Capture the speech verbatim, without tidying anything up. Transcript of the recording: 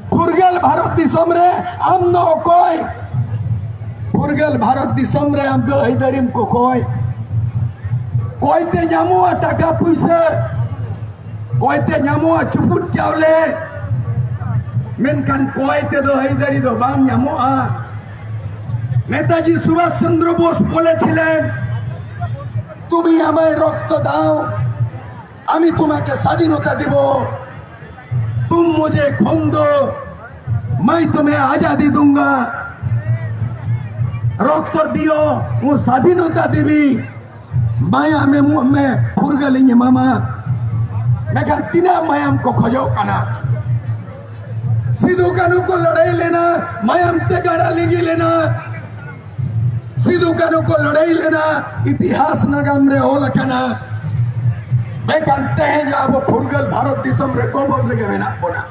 ᱯᱷᱩᱨᱜᱟᱹᱞ ᱵᱷᱟᱨᱚᱛ ᱫᱤᱥᱚᱢ ᱨᱮ ᱟᱢ ᱫᱚ ᱚᱠᱚᱭ? ᱯᱷᱩᱨᱜᱟᱹᱞ ᱵᱷᱟᱨᱚᱛ ᱫᱤᱥᱚᱢ ᱨᱮ ᱟᱢ ᱫᱚ ᱟᱹᱭᱫᱟᱹᱨᱤᱢ ᱠᱚᱠᱚᱭ? ᱚᱠᱚᱭ ᱛᱮ ᱧᱟᱢᱚᱜᱼᱟ ᱴᱟᱠᱟ ᱯᱩᱭᱥᱟᱹ? ᱚᱠᱚᱭ ᱛᱮ ᱧᱟᱢᱚᱜᱼᱟ ᱪᱩᱯᱩᱫ ᱪᱟᱣᱞᱮ? ᱢᱮᱱᱠᱷᱟᱱ ᱚᱠᱚᱭ ᱛᱮᱫᱚ ᱟᱹᱭᱫᱟᱹᱨᱤ ᱫᱚ ᱵᱟᱝ ᱧᱟᱢᱚᱜᱼᱟ᱾ ᱱᱮᱛᱟᱡᱤ ᱥᱩᱵᱷᱟᱥ ᱪᱚᱱᱫᱨᱚ ᱵᱳᱥ ᱵᱚᱞᱮ ছিলেন, তুমি আমায় রক্ত দাও, আমি তোমাকে স্বাধীনতা দেব। तुम मुझे खून दो, मैं तुम्हें आजादी दूंगा। রক্ত দিও, ও স্বাধীনতা দেবী। ᱢᱟᱭᱟᱢ ᱮᱢᱚᱜ ᱢᱮ, ᱯᱷᱩᱨᱜᱟᱹᱞ ᱤᱧ ᱮᱢᱟᱢᱟ᱾ ᱢᱮᱱᱠᱷᱟᱱ ᱛᱤᱱᱟᱹᱜ ᱢᱟᱭᱟᱢ ᱠᱚ ᱠᱷᱚᱡᱚᱜ ᱠᱟᱱᱟ? ᱥᱤᱫᱩ ᱠᱟᱹᱱᱦᱩ ᱠᱚ ᱞᱟᱹᱲᱦᱟᱹᱭ ᱞᱮᱱᱟ, ᱢᱟᱭᱟᱢ ᱛᱮ ᱜᱟᱰᱟ ᱞᱤᱸᱜᱤ ᱞᱮᱱᱟ᱾ ᱥᱤᱫᱩ ᱠᱟᱹᱱᱦᱩ ᱠᱚ ᱞᱟᱹᱲᱦᱟᱹᱭ ᱞᱮᱱᱟ, ᱤᱛᱤᱦᱟᱥ ᱱᱟᱜᱟᱢ ᱨᱮ ᱚᱞ ᱟᱠᱟᱱᱟ᱾ ᱢᱮᱱᱠᱷᱟᱱ ᱛᱮᱦᱮᱧ ᱟᱵᱚ ᱯᱷᱩᱨᱜᱟᱹᱞ ᱵᱷᱟᱨᱚᱛ ᱫᱤᱥᱚᱢ ᱨᱮ ᱜᱚᱵᱚᱞ ᱨᱮᱜᱮ ᱢᱮᱱᱟᱜ ᱵᱚᱱᱟ᱾